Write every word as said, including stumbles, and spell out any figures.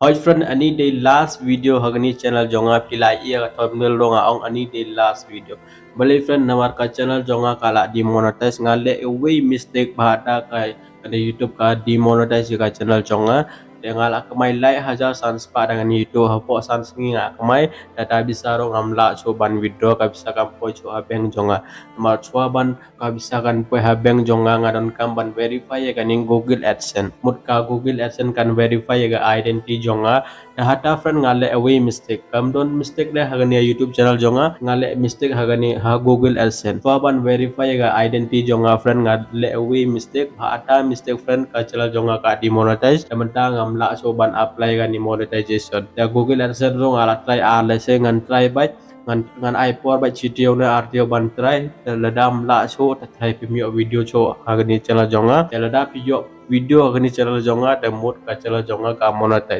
Hoi friend, ani dei last video ha kani channel jong nga, phi la ïohi ïa ka thumbnail ruh nga ong ani dei last video. Balei friend, namar ka channel jong nga ka la demonetize, nga leh uwei mistake bad da ka, kani YouTube ka demonetize ïa ka channel jong nga. Te nga la kamai lai hajar san spah da kani YouTube, hapoh san sngi nga kamai, da ta bisa ruh ngam lah shuh ban withdraw, ka bisa kam poi shuh ha bank jong nga. Namar shuwa ban ka bisa kan poi ha bank jong nga, nga donkam ban verify ïa kani Google AdSense. Mut ka Google AdSense kan verify ïa ka identity jong nga. Da hata friend, nga leh uwei mistake. Kam don mistake de ha kani YouTube channel jong nga, nga leh mistake ha kani ha Google AdSense. Shuwa ban verify ïa ka identity jong nga friend, nga leh uwei mistake. Hata mistake friend, ka channel jong nga ka demonetize. Da mynta ngam lah shuh ban apply ïa kani monetization. Da Google AdSense ruh nga la try ar lai sien, ngan try beit, ngan, ngan ai por beit shi taïew ne ar taïew ban try. Te lada ym lah shuh, te try pynmih video shuh ha kani channel jong nga. Te lada phi ïoh video ha kani channel jong nga, te mut ka channel jong nga ka monetize.